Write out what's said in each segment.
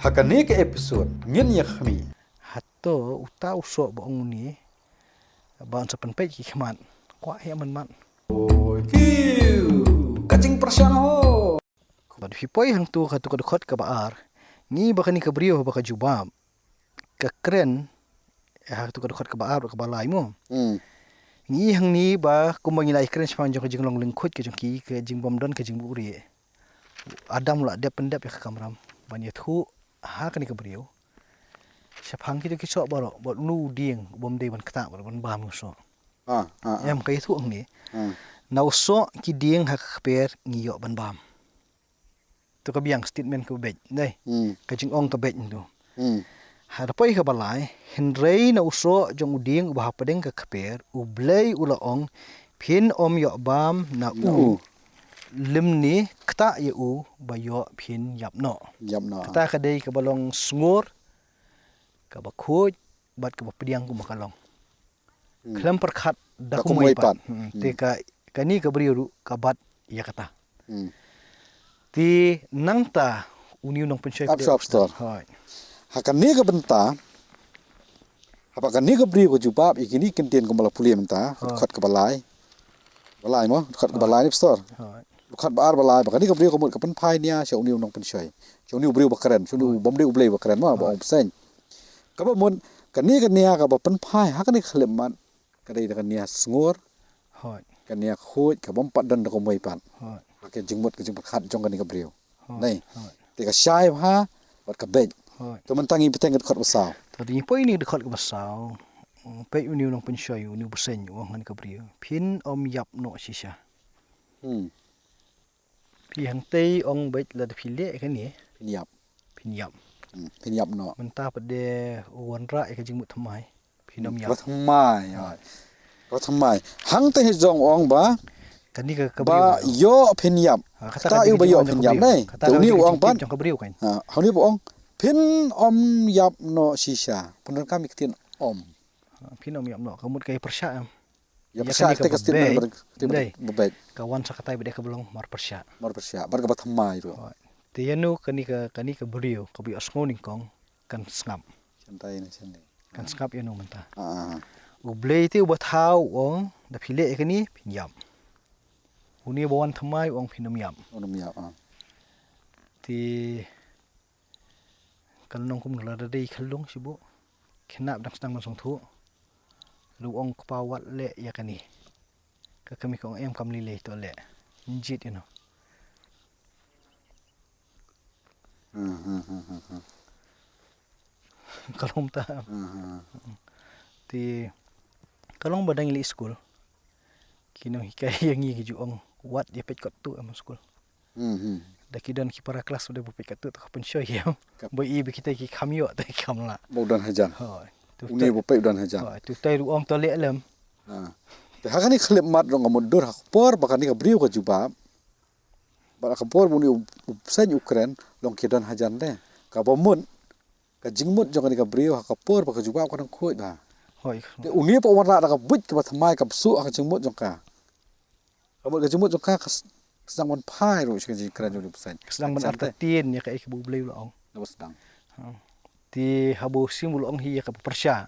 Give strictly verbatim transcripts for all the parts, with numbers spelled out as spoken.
Ha kane ka episode ngin ïa khmih. Hato uta u soh ba ong uni ba un sa pynpeit ki khmat, kwah ïa man mat. Ka jingpyrshang ho. Bad phi poi hangtu ha tu ka dkhot kaba ar, ngi ba kane ka briew ba ka jubab ka kren, ha tu ka dkhot kaba ar kaba lai mo. Hmm. Ngi hangne ba kumba ngi la ïa kren shaphang jong ka jinglong lyngkhuid ka jong ki, ka jingbym don ka jingbuhrieh. Adam u la dep pyndep ïa ka kamram ban ïathuh ha kane ka briew shaphang kito ki soh baroh, bad uno u dieng u bym dei ban ktah bad ban bam u soh. Ah, ah, ah. Em, ka ïathuh hangne. Ah. Na u soh ki dieng ha ka kper ngi ïoh ban bam. To ka biang, statement kaba beit, dei. Hmm. Ka jingong kaba beit tu. Hmm. Ha da poi kaba lai, hynrei na u soh jong u dieng uba hapdeng ka kper, U Blei u la ong, phin ym ïoh bam na u. Na u. Lymne ktah ïa u ba ïoh phin ïap noh. Ïap noh. Kata ka dei kaba long sngur, kaba khuid, bad kaba pdiang kumba ka long. Hmm. Khlem pyrkhat da kumwei pat. Hmm. Te ka, kane ka briew ruh ka bat ïa kata. Hmm. Te nangta une u nongpynshoi. Ap shop store. Hooid. Ha kane ka bynta, haba kane ka briew ka jubab ïa kine ki ktien kumba la pule mynta, hooid, dkhot kaba lai. Ba lai mo, dkhot kaba lai ne pastor. Hooid. Dkhot ba ar ba lai, ba kane ka briew ka mut ka pynphai nia sha une u nongpynshoi. Sha une u briew ba kren, sha une u, hooid, bym dei U Blei ba kren mo, ba, hooid, ong bseiñ. Kaba mut, kane ka nia kaba pynphai ha kane ka khyllipmat, ka dei da ka nia sngur. Hooid. Ka nia khuid, ka bym pat don da kumwei pat. Hooid. Ka jingmut ka jingpyrkhat jong kane ka briew. Hooid. Nei. Hooid. Te ka shai bha bad ka beit. Hooid. To mynta ngi bteng ka dkhot ba saw. To ngi poi ne ka dkhot kaba saw. Peit une u nongpynshoi, une u bseiñ, u ong ha kane ka briew, phin ym ïap noh shisha. Hmm. Phi hangtei ong beit lada phi leh kane, phin ïap. Phin ïap. Hmm, phin ïap noh. Mynta pat de u wanrah ïa ka jingmut thymmai, phin ym ïap. Ka thymmai, ïa. Ka thymmai. Hangtei hi jong ong ba, kane ka, ka ba briew ïoh phin ïap. Ha, kata ka dei ka jingmut jong ka briew. Kata ka dei ka jingmut jong ka briew kan. Ha, hangne ba ong, phin ym ïap noh shisha. Pyndonkam ïa ka ktien ym. Ha, phin ym ïap noh. Ka mut ka ïa pyrshah em. Ïa pyrshah kane ka ba beit. Ba beit. Ka wan sa katai ba dei kaba long mar pyrshah. Mar pyrshah. Bad kaba thymmai ruh. Hooid. Te ïa no kane ka, kane ka briew kaba ïohsngew nyngkong kan sngap. Shantai ne shantai. Kan sngap ïa no mynta. Ah. U Blei te uba thaw u ong da phi leh ïa kane phin ïap. Une ba wan thymmai u ong phin ym ïap. Phin ym ïap, ah. Te Ka long kumno lada dei ka long shibun. Khynnah dang sdang ban sngewthuh. Ruh ong kpa wat leh ïa kane. Ka kmie ka ong em kam lei lei to leh. Njied ïa no. Hmm, hmm, hmm, hmm, hmm. Ka long ta. Hmm, hmm, hmm. Te ka long ba dang ïa leit skul. Ki nonghikai ïa ngi ki ju ong wat ïa peit kot tu em skul. Hmm, hmm. Da ki don ki para klas ba dei ba peit katto to ka pynshoi ïa. Kap. Ba i ba kita ki kham ïoh te ki kham lah. Ba u don hajan. Hooid. Une ba peit u don hajan. Hooid, tu tai ruh ong to leh lem. Ha. Te ha kane ka khyllipmat ruh nga mutdur ha ka por ba kane ka briew ka jubab. Bad ha ka por ba une u, u bseiñ u kren long ki don hajan de. Kaba mut ka jingmut jong kane ka briew ha ka por ba ka jubab ka dang khuid bha. Hooid. Te une pat u wanrah da ka buit kaba thymmai ka bsuh ha ka jingmut jong ka. Ka mut ka jingmut jong ka ka s-, ka sdang ban phai ruh sha ka jingkren jong u bseiñ. Ka sdang ban artatien ïa kaei kaba U Blei u la ong. Kaba sdang. Ha. Te haba u shim u la ong hi ïa kaba pyrshah.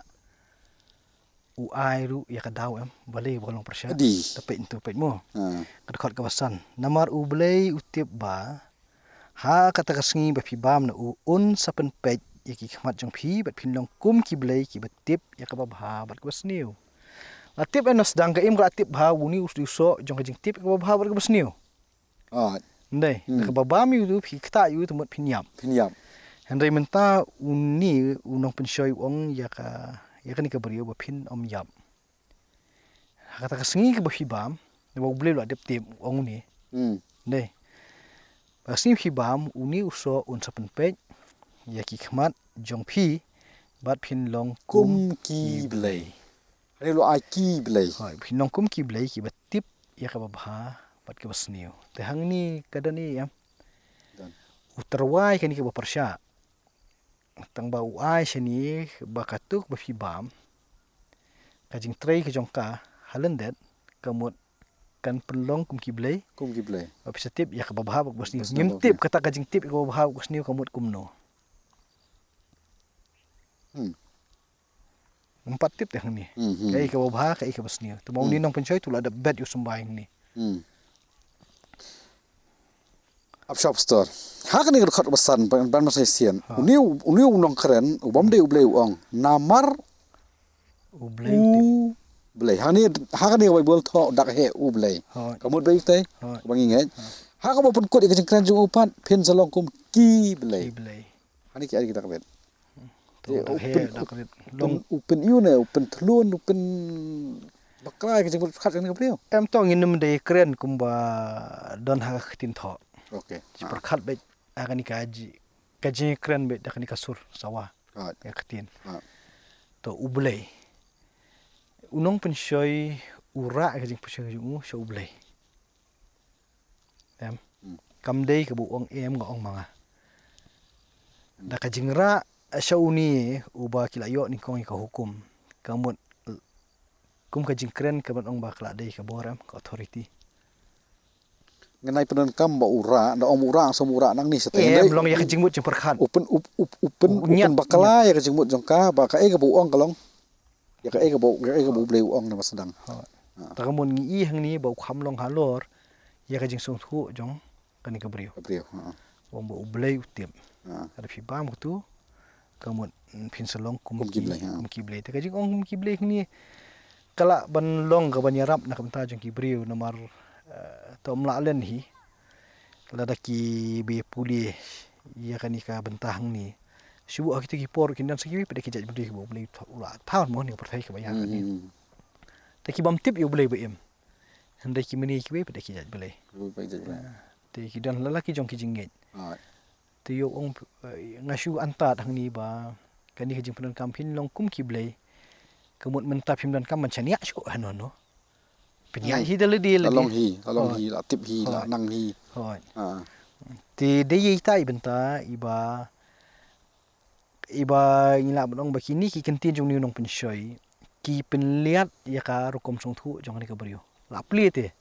U ai ruh ïa ka daw em, balei ba ka long pyrshah. Adi. Te peit to peit mo. Ha. Ka dkhot kaba san. Namar U Blei u tip ba ha kata ka sngi ba phi bam na u un sa pynpeit ïa ki khmat jong phi bad phin long kum ki blei kiba tip ïa kaba bha bad kaba sniew. La tip em na sdang ka im ka la tip bha une u soh jong ka jingtip ïa kaba bha bad kaba sniew. Ah. Ndei, hmm. Kaba bam ïa u phi ktah ïa u te mut phin ïap. Phin ïap. Hynrei mynta une u nongpynshoi u ong ïa ka, ïa kane ka briew ba phin ym ïap. Ha kata ka sngi kaba phi bam, ba U Blei u la dep tip u ong une. Hmm. Ndei. Ba ka sngi phi bam, une u soh un sa pynpeit ïa ki khmat jong phi bad phin long kum ki blei. Kum ki blei. Hynrei u la ai ki blei. Hooid, phin long kum ki blei kiba tip ïa kaba bha bad kaba sniew. Te hangne ka don ei em. Don. U tyrwa ïa kane kaba pyrshah. Tang ba u ai shane ba katto ba phi bam. Ka jingtrei ka jong ka ha lyndet ka mut kan pynlong kum ki blei. Kum ki blei. Ba phi sa tip ïa kaba bha bad kaba sniew. Ngim tip kata ka jingtip ïa kaba bha bad kaba sniew ka mut kumno. Hmm. Ngim pat tip te hangne. Hmm, hmm. Kaei kaba bha, kaei kaba sniew. Te ma uni nongpynshoi tu la dep bet ïa u symbai hangne. Hmm. Ap shop store. Ha kane ka dkhot ba san ban ban masai sian. Uni uni u nongkren u bam dei u blei u ong. Namar u blei u tip. U blei. Ha ne ha kane ka Baibl tho dak he u blei. Ka mut ba ite. Ka ba ngi ngeit. Ha ka ba pun kut ka jingkren jong u pat phin sa long kum ki blei. Ki blei. Ha ne ki ai ki dak bet. U pyn iu ne u pyn thlun u pyn bakla ka jingmut khat ka briew. Em to ngin nym dei kren kumba don ha ka ktien tho. Okay. Pyrkhat bet ha kani ka ji ka jingkren bet da kani ka sur sawa. Ka ktien. To u blei. U nongpynshoi u rah ka jingpynshoi jong u sha u blei. Em. Kam dei kaba u ong em nga ong ma nga. Da ka jingrah sha uni uba ki la ïoh nyngkong ïa ka hukum. Ka mut kum ka jingkren ka ban ong ba ka la dei ka bor em ka authority. Ngan ai pyndonkam ba u rah, da ong u rah, sa u rah nangne sa teng. Em, long ïa ka jingmut jingpyrkhat. U pyn u pyn u pyn bakla ïa ka jingmut jong ka ba kaei kaba u ong ka long. Ïa kaei kaba ïa kaei kaba u blei u ong na ba sdang. Ta ka mon ngi i hangne ba u kham long halor ïa ka jingsngewthuh jong kane ka briew. Ka briew. Ong ba u blei u tip. Ada phi bam katu ka mut phin sa long kum ki blei. Kum ki blei. Ta ka jingong kum ki blei hangne ka lah ban long ka ban ïarap na ka bynta jong ki briew namar to mla len hi. Lada ki ba pule ïa kane ka bynta hangne. Shu ha kita ki por kin don sa kiwei pat ki jait bynriew kiba u blei u la thaw mo ne ka pyrthei kaba ïa kane. Te ki bym tip ïa u blei ba im. Hynrei ki mane kiwei pat ki jait blei. Te ki don la la ki jong ki jingngeit. Te ïoh ong nga shu antad hangne ba kane ka jingpyndonkam phin long kum ki blei. Ka mut mynta phim donkam ban shaniah shuh hano no. Pynïaid hi da lade lade. La long hi, la long hi, la tip hi, la nang hi. Hooid. Te dei ïa ita i bynta iba iba ngi lah ban ong ba kine ki kyntien jong une u nongpynshoi ki pynliat ïa ka rukom sngewthuh jong kane ka briew. La plie te.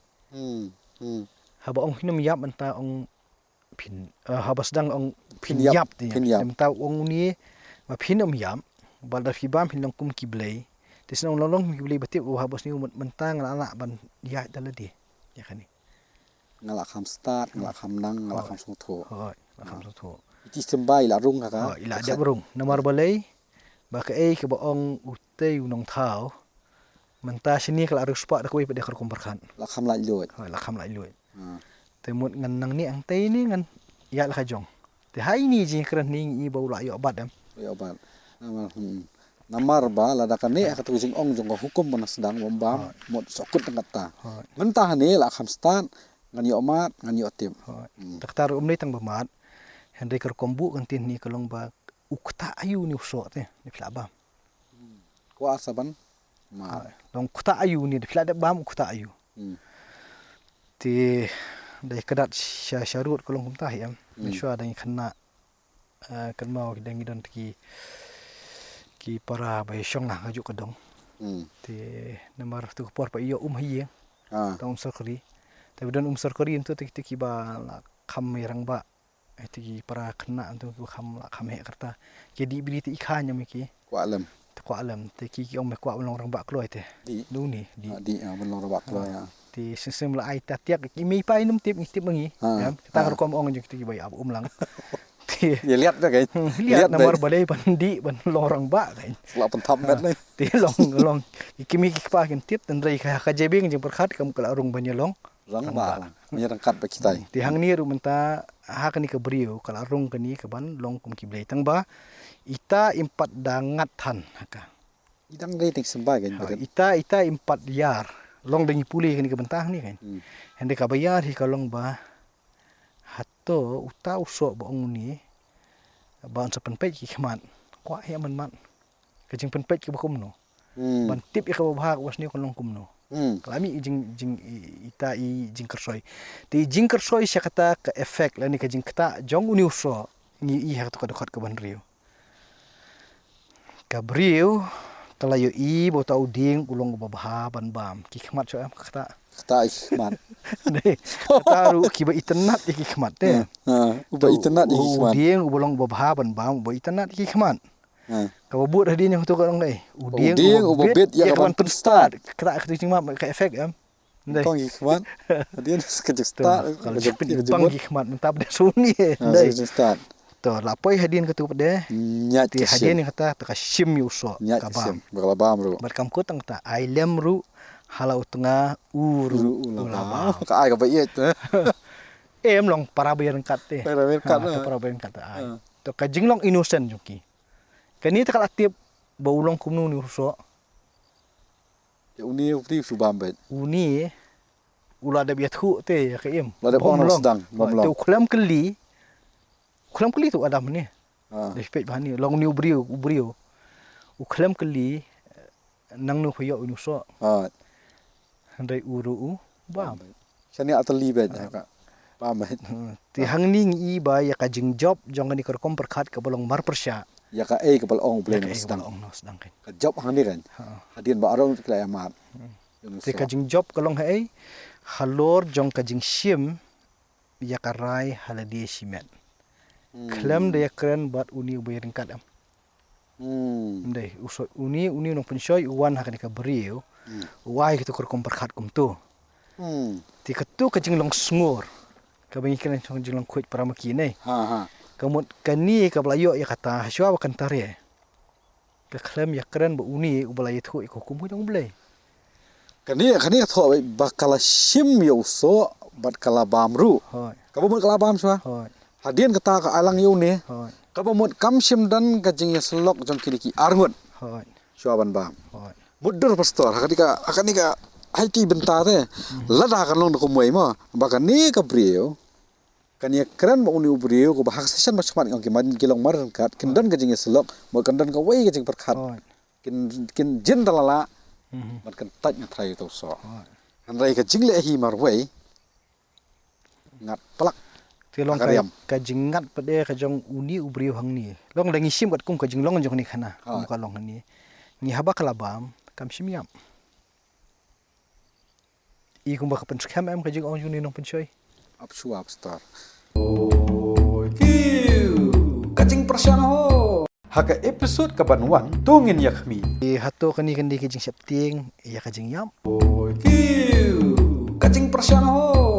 Haba ong phin ym ïap mynta ong phin haba sdang ong phin ïap te. Mynta ong une ba phin ym ïap ba da phi bam phin long kum ki blei. Te sdang ong long kum ki blei ba tip ba haba sniew mynta nga la lah ban ïaid da lade. Ïa kane. Nga la kham stad, nga la kham nang, nga la kham sngewthuh. Hooid, la kham sngewthuh. Iti symbai la rung ha ka. Hooid, la dep rung. Namar balei ba kaei kaba ong utei u nongthaw. Mynta shini ka la rung spah da kawei pat da ka rukom pyrkhat. La kham laitluid. Hooid, la kham laitluid. Te mut ngan nangne hangtei ne ngan ïaid la ka jong. Te ha ine i jingkren ne ngi i ba u la ïoh bat em. Ïoh bat. Namar ba lada kane ha katu ka jingong jong ka hukum ba na sdang ba ym bam mut sokut tang kata. Mynta hangne la kham stad ngan ïoh mad ngan ïoh tip. Te kata ruh ym dei tang ba mad. Hynrei ka rukom buh ka ktien ne ka long ba u kata aïu ne u soh te ne phi la bam. Kwah sa ban mad. Long kata aïu ne phi la dep bam u kata aïu. Te dei ka dat sha sharud ka long kumta hi em. Mynshuwa dang khynnah kynmaw ki dang i don ki ki para ba i shong ha kajuh ka dong. Te namar tu ka por ba i ïoh um ha ïing. Tang um sorkari. Te ba don um sorkari ntu te ki ba la kham ïa rangbah. Te ki para khynnah ntu ki kham la kham heh kyrta. Ki dih bri te i kha ñam ki. Kwah lem. Te kwah lem te ki ki ong me kwah ban long rangbah kloi te. Dih. Duni dih. Dih ban long rangbah kloi. Te shisem la ai ta tiak ki mei pai num tip ngi tip ma ngi. Te tang rukom ong jong ki te ki bai ap um lang. Te ïa liat da kai. Liat namar balei ban dih ban long rangbah kai. Sla pyntap met lai. Te long long ki mei ki kpa kin tip tynrai ka ka jebing jingpyrkhat kam ka la rung ban ïa long. Rangbah. Ïa rangkat ba kitai. Te hangne ruh mynta ha kane ka briew ka la rung kane ka ban long kum ki blei tang ba ita im pat da ngat than ha ka. I dang dei ding symbai kan. Ita ita im pat ïar long dang i pule kane ka bynta hangne kan. Hynrei kaba ïar hi ka long ba hato uta u soh ba ong une ba un sa pynpeit ki khmat kwah hi man man ka jingpynpeit kiba kumno. Ban tip ïa kaba bha kaba sniew kan long kumno. Ka la mih i jing jing ita i jingkyrsoi. Te i jingkyrsoi sha kata ka effect lane ka jingktah jong une u soh ngi i ha kata ka dkhot kaba hynriew. Ka briew Ka la ïohi ba uta u dieng u long uba bha ban bam. Ki khmat shuh em kata. Kata ïa ki khmat. Dei. Kata ruh kiba itynnad ïa ki khmat te. Ha, ha, uba itynnad ïa ki khmat. U dieng uba long uba bha ban bam, uba itynnad ïa ki khmat. Ha. Kaba bud hadien jong kato ka long eh. U dieng uba bit ïa ka ban pynstad. Kata ka tu jingmap ka effect em. Dei. Kong ki khmat. Hadien ka jingstad, ka jingpynbang ki khmat mynta ba dei suni. Dei. Ka jingstad. To la poi hadien katu pat de. Ñiad ka shim. Hadien kata to ka shim ïa u soh. Ñiad ka shim. Ba ka la bam ruh. Bad kam kut tang kata ai lem ruh hala u tnga u ruh u la bam. Ka ai kaba ïeit. Em long para ba ïa ryngkat te. Para ba ïa ryngkat. Para ba ïa ryngkat ai. To ka jinglong innocent jong ki. Kane te ka la tip ba u long kumno une u soh. Uni u briew shu bam beit. Uni u la dep ïathuh te ïa ka im. La dep ong sdang bam long. Te u khlem kylli. U khlem kylli tu Adam ne. Dei peit ba ni long ni u briew, u briew. U khlem kylli nangno pha ïoh uni u soh. Hynrei u ruh u bam. Shane atylli beit ha ka. Bam beit. Te hangne ngi i ba ïa ka jingjop jong kane ka rukom pyrkhat kaba long mar pyrshah. Ïa kaei kaba la ong u Blei na sdang. Ka jop hangne kan. Hadien ba arong ki la ïa mad. Te ka jingjop ka long haei? Halor jong ka jingshim ïa ka rai ha lade shimet. Khlem da ïa kren bad uni uba ïa ryngkat em. Dei, u soh uni, uni u nongpynshoi u wan ha kane ka briew. U ai kito ka rukom pyrkhat kumto. Te kato ka jinglong sngur. Kaba ngi kren jong jinglong khuid para ma ki ne. Ka mut kane kaba la ïoh ïa kata ha shuwa ba kan tare. Ka khlem ïa kren ba uni uba la ïathuh ïa ka hukum ka jong u Blei. Kane, kane ka thoh ba ka la shim ïa u soh bad ka la bam ruh. Kaba mut ka la bam shuwa. Hadien kata ka ai lang ïa une. Kaba mut kam shym don ka jingïasyllok jong kine ki arngut. Shuwa ban bam. Mutdur pastor, ha kane ka, ha kane ka, ha ki bynta te. Lada kan long da kumwei mo, ba kane ka briew kan ïa kren ba uni u briew kaba ha ka session ba shakhmat ong ki man ki long mar ryngkat, kin don ka jingïasyllok, mo kan don kawei ka jingpyrkhat. Kin, kin jin da la lah. Ban kan tait na trai to so. Hynrei ka jingleh hi marwei. Ngat plak. Te long ka, ka jingngat pat de ka jong uni u briew hangne. Long da ngi shim katkum ka jinglong jong kane ka khana. Ka long hangne. Ngi haba ka la bam, kam shim ïap. I kumba ka pynskhem em ka jingong jong uni nongpynshoi. Ap shuwa pastor. Ka jingpyrshang ho. Ha ka episode ka ban wan to ngin ïa khmih. Hato kane kan dei ka jingsheptieng ïa ka jingïap. Ka jingpyrshang ho.